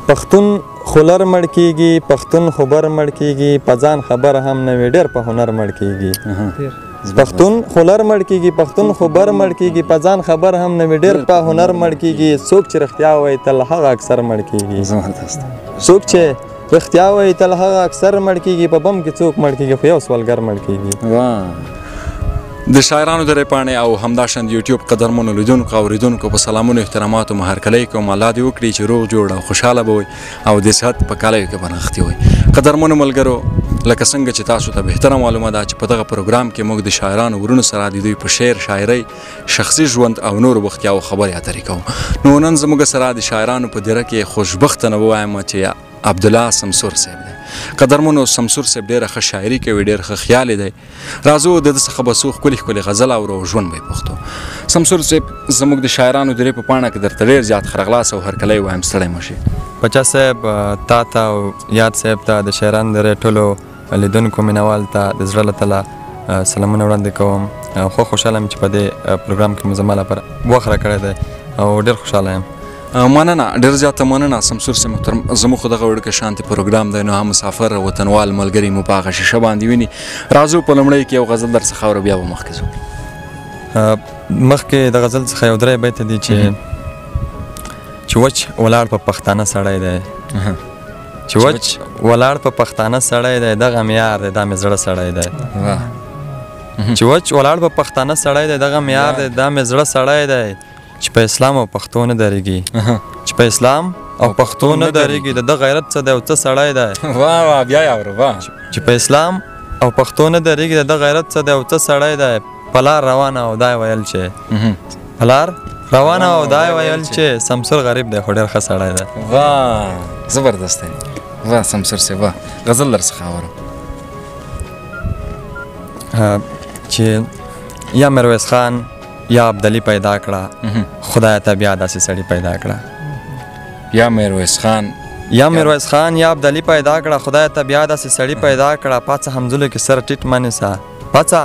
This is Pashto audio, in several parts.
پښتون خولر مړ کیږي، پښتون خبر مړ کیږي، په ځان خبر هم نه وي، ډېر په هنر مړ کیږي. پښتون خولر مړ کیږي، پښتون خبر مړ کیږي، په ځان خبر هم نه وي، ډېر په هنر مړ کیږي. څوک چې رښتیا وایي تل هغه اکثر مړ کیږي. څوک چې رښتیا وایي تل هغه اکثر مړ کیږي. په بم کې څوک مړ کیږي، خو یو سوالګر مړ کیږي. د شاعرانو درې پاڼې او همداشان د یوټیوب قدرمنو لیدونکو او اورېدونکو په سلامونو احتراماتو مو هرکلی کوم. الله دې وکړي چې روغ جوړ او خوشحاله به وئ او د صحت په کالیو کې به نغښتي وئ. قدرمنو ملګرو، لکه څنګه چې تاسو ته بهتره معلومه ده چې په دغه پروګرام کې موږ د شاعرانو ورونو سره د دوی په شعر، شاعرۍ، شخصي ژوند او نورو بوختیاوو خبرې اترې کوو. نو نن زموږ سره د شاعرانو په دیره کې خوشبختنه ووایم چې عبدالله سمسور صاحب دی. قدرمنو، سمسور صاحب ډېره ښه شاعري کوي، ډېر ښه خیال یې دی. راځو د ده څخه به څو ښکلي ښکلي غزل اورو او ژوند به یې پوښتو. سمسور صاحب، زموږ د شاعرانو درې په پاڼه کې درته ډېر زیات ښه راغلاست او هرکلی وایم، ستړی مه شې. پاچا صاحب، تا ته او یاد صاحب ته، د شاعرانو درې ټولو لیدونکو مینوال ته د زړه له تله سلامونه وړاندې کوم. خو خوشحاله یم چې په دې پروګرام کې مو زما لپاره وخت راکړی دی او ډېر خوشحاله یم. مننه، ډېر زیاته مننه سمسور صاحب محترم. زموږ خو دغه وړوکی شانتې پروګرام دی، نو هم مسافر وطنوال ملګري مو په هغه شیشه باندې ویني. راځو په لومړی کې یو غزل در څخه اورو، بیا به مخکې ځو. مخکې د غزل څخه یو درې بیته دي چې وچ ولاړ په پښتانه سړی دی، چې وچ ولاړ په پښتانه سړی دی، دغه معیار دی، دا مې زړه سړی دی. چې وچ ولاړ په پښتانه سړی دی، دغه معیار دی، دا مې زړه سړی دی. چې په اسلام او پښتو نه درېږي، چې په اسلام او پښتو نه درېږي، د ده غیرت څه دی او څه سړی دی. واه واه، بیا یې اورو. واه، چې په اسلام او پښتو نه درېږي، د ده غیرت څه دی او څه سړی دی. په لار روانه او دا یې ویل چې په لار روانه او دا یې ویل چې سمسور غریب دی خو ډېر ښه سړی دی. واه، زبردست دی. واه سمسور صاحب، واه، غزل در څخه اورو. چې یا میرویس خان یا عبدالي پیدا کړه، خدای ته بیا داسې سړي پیدا کړه. یا میرویس خان، یا میرویس خان یا عبدالي پیدا کړه، خدای ته بیا داسې سړي پیدا کړه. پاڅه همزولو کې سر ټیټ مه نیسه، پاڅه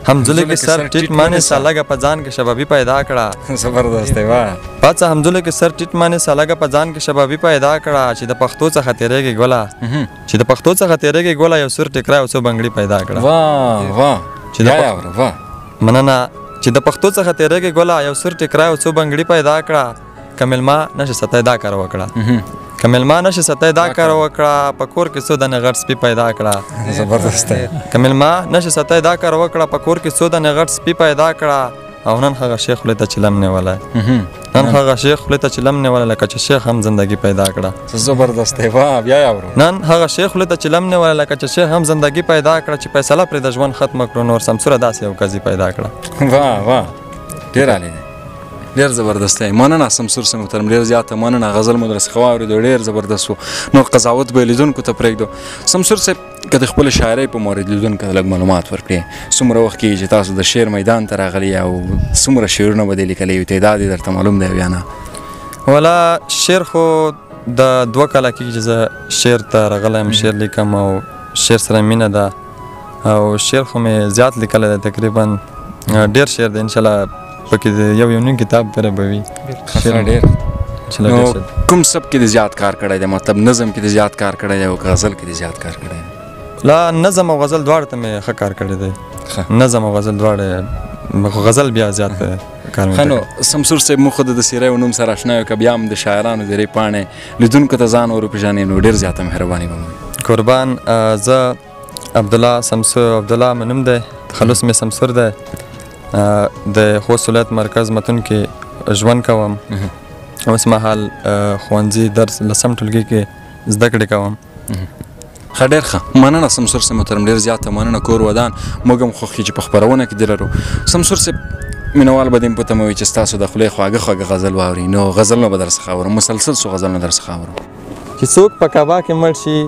همزولو کې سر ټیټ مه نیسه، لږه په ځان کې شبابي پیدا کړه. زبردست دی. واه، پاڅه همزولو کې سر ټیټ مه نیسه، لږه په ځان کې شبابي پیدا کړه. چې د پښتو څخه تېرېږي ګله، چې د پښتو څخه تېرېږي ګله، یو سور ټیکری او څو بنګړي پیدا کړه. واه واه، چې واه، مننه. چې د پښتو څخه تېرېږي ګله، یو سور ټیکری او څو بنګړي پیدا کړه. که مېلمه نه شي ستی دا کار وکړه، که مېلمه نه شي ستی دا کار وکړه، په کور کې څو دانې غټ سپي پیدا کړه. زبردست دی. که مېلمه نه شي ستی دا کار وکړه، په کور کې څو دانې غټ سپي پیدا کړه. او نن هغه شیخ خولې ته چلم نیولی، نن هغه شیخ خولې ته چلم نیولی، لکه چې شیخ هم زندګي پیدا کړه. زبردست دی. واه، بیا یې اورو. نن هغه شیخ خولې ته چلم نیولی، لکه چې شیخ هم زندګي پیدا کړه. چې فیصله پرې د ژوند ختمه کړو، نور سمسوره داسې یو قضي پیدا کړه. واه واه، ډېر عالي دی، ډېر زبردست دی. مننه سمسور صاحب محترم، ډېر زیاته مننه. غزل مو درڅخه واورېدو، ډېر زبردست و. نور قضاوت به یې لیدونکو ته پرېږدو. سمسور صاحب، که د خپلې شاعرۍ په مورد لیدونکو ته لږ معلومات ورکړې، څومره وخت کېږي چې تاسو د شعر میدان ته راغلي او څومره شعرونه به دې لیکلي وي، تعداد یې درته معلوم دی یا نه؟ ولا شعر خو د 2 کاله کېږي چې زه شعر ته راغلی یم، شعر لیکم او شعر سره مینه ده، او شعر خو مې زیات لیکلی دی، تقریبا ډېر شعر دی. انشاءالله پکې یو یو نیم کتاب پرې به وي. ډېر. نو کوم سبک کې دې زیات کار کړی دی؟ مطلب نظم کې دې زیات کار کړی دی او که غزل کې دې زیات کار کړی دی؟ لا، نظم او غزل دواړه ته مې ښه کار کړی دی. نظم او غزل دواړه، خو غزل بیا زیات کار مې. ښه، نو سمسور صاحب، موږ خو د سیری او نوم سره اشنا یو، که بیا هم د شاعرانو د درې پاڼې لیدونکو ته ځان وروپېژنې نو ډېر زیاته مهرباني به مو وي. قربان، زه عبدالله سمسور، عبدالله مې نوم دی، تخلص مې سمسور دی. د خوست ولایت مرکز متون کې ژوند کوم. اوس مهال ښوونځي درس لسم ټولګي کې زده کړې کوم. ښه، ډېر ښه. مننه سمسور صاحب محترم، ډېر زیاته مننه. کور ودان. موږ هم خوښ یو چې په خپرونه کې دې لرو. سمسور صاحب، مینوال به دې هم په تمه وي چې ستاسو د خولې خواږه خواږه غزل واوري، نو غزلونه به در څخه اورم، مسلسل څو غزلونه در څخه اورم. چې څوک په کعبه کې مړ شي،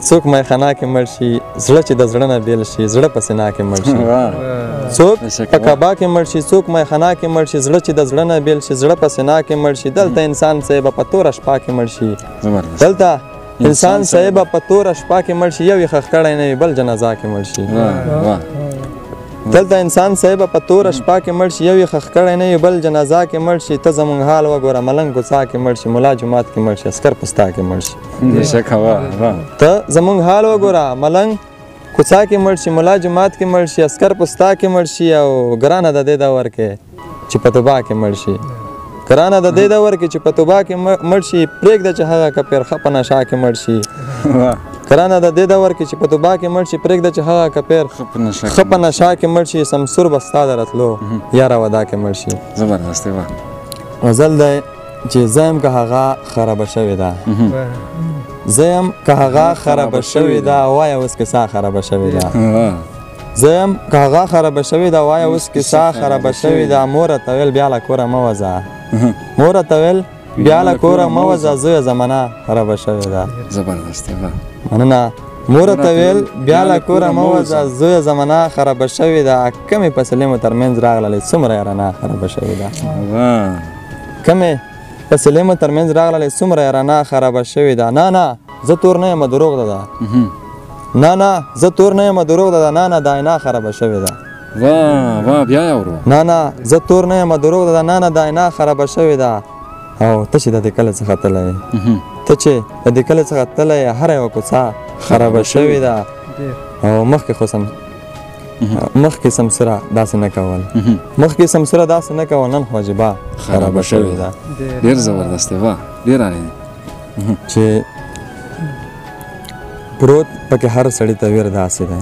څوک میخانه کې مړ شي، زړه چې د زړه نه بېل شي، زړه په سینا کې مړ شي. څوک په کعبه کې مړ شي، څوک میخانه کې مړ شي، زړه چې د زړه نه بېل شي، زړه په سینا کې مړ شي. دلته انسان صاحب په توره شپه کې مړ شي، دلته انسان صاحب په توره شپه کې مړ شي، یو یې ښخ کړی نه وي، بل جنازه کې مړ شي. دلته انسان صاحب په توره شپه کې مړ شي، یو یې ښخ کړی نه وي، بل جنازه کې مړ شي. ته زموږ حال وګوره، ملنګ کوڅه کې مړ شي، ملا جومات کې مړ شي، عسکر په ستا کې مړ شي. ته زموږ حال وګوره، ملنګ کوڅه کې مړ شي، ملا جومات کې مړ شي، عسکر په ستا کې مړ شي، او ګرانه د دې دور کې چې په توبا کې مړ شي. ګرانه د دې دور کې چې په توبا کې مړ شي، پرېږده چې هغه کپیر ښه په نشه کې مړ شي. ګرانه د دې دور کې چې په توبا کې مړ شي، پرېږده چې هغه کپیر ښه په نشه کې مړ شي. سمسور به ستا د راتلو یاره ودا کې مړ شي. زبردست. واه. غزل دی چې زه یم که هغه خرابه شوې ده، زه یم که هغه خرابه شوې ده، وایه اوس کیسه خرابه شوې ده. زه یم که هغه خرابه شوې ده، وایه اوس کیسه خرابه شوې ده. مور راته ویل بیا له کوره مه وځه، مور راته ویل بیا له کوره مه وځه، زویه زمانه خرابه شوې ده. زبردست. مننه. مور راته ویل بیا له کوره مه وځه، زویه زمانه خرابه شوې ده. کمې فاصلې مو ترمنځ راغللې، څومره یې رڼا خرابه شوې ده. کمې فاصلې مو ترمنځ راغللې، څومره یې رڼا خرابه شوې ده. نه نه زه تور نه یم، دروغ ده. نه نه زه تور نه یم، دروغ ده. نه نه دا آینه خرابه شوې ده. واه واه، بیا یې اورو. نه نه زه تور نه یم، دروغ ده. نه نه دا آینه خرابه شوې ده. او ته چې د دې کلي څخه تللی یې، ته چې د دې کلي څخه تللی یې، هره یوه کوڅه خرابه شوې ده. او مخکې خو سم مخکې سمسوره داسې نه کول، مخکې سمسوره داسې نه کول، نن خو عجیبه خرابه شوې ده. ډېر زبردست دی. واه، ډېر عالي دی. چې پروت پکې هر سړي ته ویر داسې دی،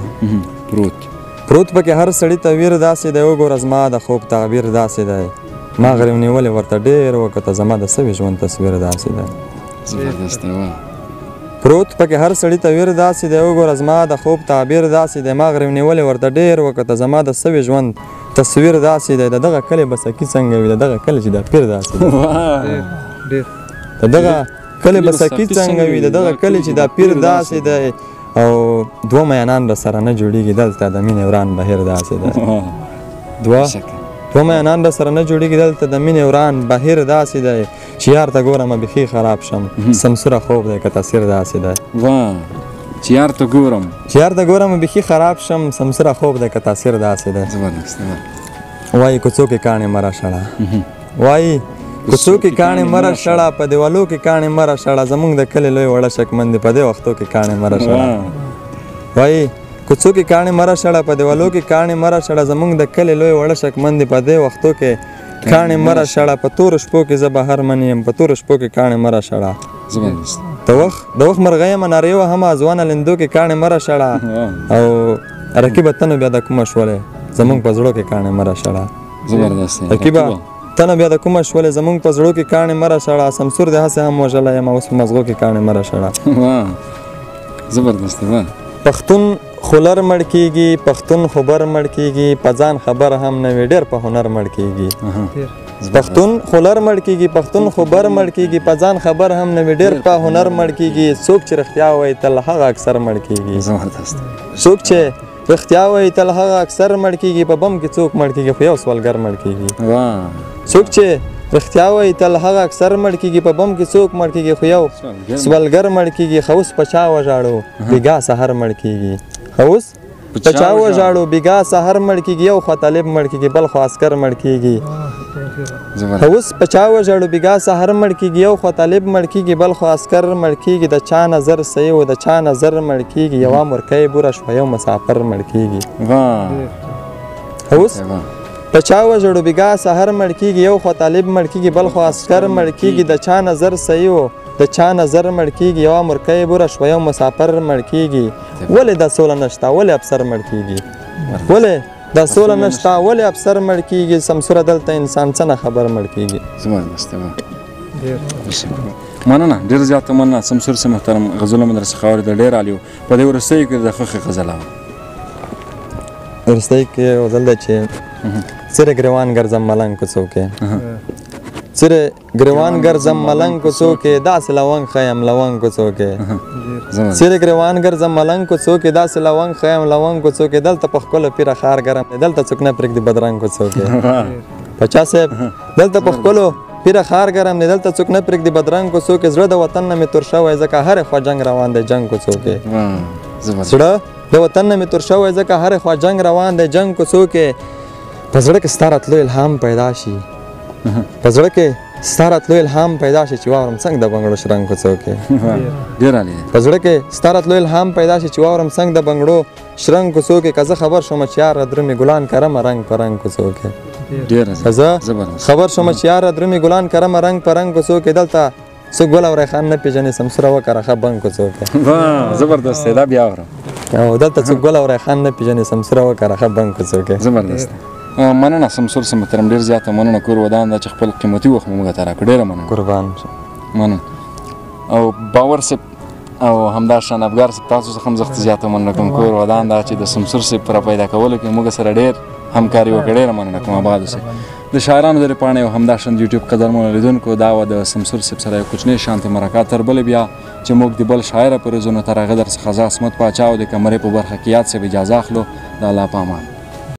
پروت پکې هر سړي ته ویر داسې دی. وګوره زما د خوب تعبیر داسې دی، ما غریو نیولې ورته ډېر وکته، زما د سوي ژوند تصویر داسې دی. زبردست دی. واه. پروت پکې هر سړي ته ویر داسې دی، وګوره زما د خوب تعبیر داسې دی، ما غریو نیولې ورته ډېر وکته، زما د سوي ژوند تصویر داسې دی. د دغه کلي به سکي څنګه وي، د دغه کلي چې دا پیر داسې دی. د دغه کلي به سکي څنګه وي، د دغه کلي چې دا پیر داسې دی. او دوه میانان به سره نه جوړېږي، دلته د مینې وران بهیر داسې دی. دوه میانان به سره نه جوړېږي، دلته د مینې وران بهیر داسې دی. چې یار ته ګورم بیخي خراب شم، سمسوره خوب دی که تاثیر داسې دی. واه، چې یار ته ګورم، چې یار ته ګورم بیخي خراب شم، سمسوره خوب دی که تاثیر داسې دی. زبردست. وایي کوڅو کې کاڼې مه راشړه، وایي کوڅو کې کاڼې مه راشړه، په دیوالو کې کاڼې مه راشړه، زموږ د کلي لوی وړه شکمن دی، په دې وختو کې کاڼې مه راشړه. وایي کوڅو کې کاڼې مه راشړه، په دیوالو کې کاڼې مه راشړه، زموږ د کلي لوی وړه شکمن دی، په دې وختو کې کاڼې مه راشړه. په تورو شپو کې زه بهر منې یم، په تورو شپو کې کاڼې مه راشړه. د وخت مرغۍ یم نارې وهمه، ځوانه لیندو کې کاڼې مه راشړه. او رقیبه تنه بیا د کومه شولې، زموږ په زړو کې کاڼې مه راشړه. زبردست. رقیبه تنه بیا د کومه شولې، زموږ په زړو کې کاڼې مه راشړه. سمسور دې هسې هم وژلی یم، اوس په مزغو کې کاڼې مه راشړه. زبردست. پښتون خولر مړ کېږي، پښتون خبر مړ کېږي، په ځان خبر هم نه وي، ډېر په هنر مړ کېږي. پښتون خولر مړ کېږي، پښتون خبر مړ کېږي، په ځان خبر هم نه وي، ډېر په هنر مړ کېږي. څوک چې رښتیا وایي تل هغه اکثر مړ کېږي. څوک چې رښتیا وایي تل هغه اکثر مړ کېږي. په بم کې څوک مړ کېږي، خو یو سوالګر مړ کېږي. څوک چې رښتیا وایي تل هغه اکثر مړ کېږي، په بم کې څوک مړ کېږي، خو یو سوالګر مړ کېږي. خو اوس په چا وژاړو، بېګا سحر مړ کېږي. خو اوس په چا وژاړو، بېګا سحر مړ کېږي. یو خوا طالب مړ کېږي، بل خوا عسکر مړ کېږي. خو اوس په چا وژاړو، بېګا سحر مړ کېږي. یو خوا طالب مړ کېږي، بل خوا عسکر مړ کېږي. د چا نظر صحیح و، د چا نظر مړ کېږي. یوه مورکۍ بوره شوه، یو مسافر مړ کېږي. خو اوس په چا وژاړو، بېګا سحر مړ کېږي. یو خوا طالب مړ کېږي، بل خوا عسکر مړ کېږي. د چا نظر صحیح و، د چا نظر مړ کېږي. یوه مورکۍ بوره شوه، یو مسافر مړ کېږي. ولې دا سوله نشته، ولې افسر مړ کېږي؟ ولې دا سوله نشته، ولې افسر مړ کېږي؟ سمسوره دلته انسان څه نه خبر مړ کېږي. زبردست. مننه، ډېر زیاته مننه سمسور صاحب محترم. غزلونه مو درڅخه واورېدل، ډېر عالي و. په دې وروستیو کې د خوښې غزل اورم. وروستیو کې غزل دی چې څیرې ګریوان ګرځم ملنګ کوڅو کې، څیرې ګریوان ګرځم ملنګ کوڅو کې، داسې لونګ ښه یم لونګ کوڅو کې. څیرې ګریوان ګرځم ملنګ کوڅو کې، داسې لونګ ښه یم لونګ کوڅو کې. دلته په ښکلو پیره ښار ګرم دی، دلته څوک نه پرېږدي بدرنګ کوڅو کې. پاچا صاحب، دلته په ښکلو پیره ښار ګرم دی، دلته څوک نه پرېږدي بدرنګ کوڅو کې. زړه د وطن نه مې تور شوی، ځکه هرې خوا جنګ روان دی جنګ کوڅو کې. زړه د وطن نه مې تور شوی ځکه هرې خوا جنګ روان دی، جنګ کوڅو کې په زړه کې ستا راتلو الهام پیدا شي، په زړه کې ستا راتلو الهام پیدا شي چې واورم څنګه د بنګړو شرنګ کوڅو کې. ډېر عالي دی. په زړه کې ستا راتلو الهام پیدا شي چې واورم څنګه د بنګړو شرنګ کوڅو کې، که زه خبر شوم چې یار درمې ګلان کرمه رنګ په رنګ کوڅو کې. ډېر که زه خبر شوم چې یار درمې ګلان کرمه رنګ په رنګ کوڅو کې، دلته څوک ګل او ریحان نه پېژني سمسوره وکره ښه بنګ کوڅو کې. زبردست دی، دا بیا اورم. او دلته څوک ګل او ریحان نه پېژني سمسوره وکره ښه بنګ کوڅو کې. زبردست. مننه سمسور صاحب محترم، ډېر زیاته مننه، کور ودان ده چې خپل قیمتي وخت مو موږ ته راکړ، ډېره مننه. قربان شم. مننه. او باور صاحب او همداشان افګار صاحب تاسو څخه هم زښته زیاته مننه کوم، کور ودان ده چې د سمسور صاحب په راپیدا کولو کې موږ سره ډېر همکاري وکړه، ډېره مننه کوم. اباد اوسئ. د شاعرانو د پاڼې او همداشان د یوټیوب قدرمنو لیدونکو، دا وه د سمسور صاحب سره یو کوچنی شانتې مرکه. تر بلې بیا چې موږ د بل شاعره په رزونو تر هغه در څخه زه عصمت پاچا او د کمرې په برخه کې یاد صاحب اجازه اخلو. د الله په امان.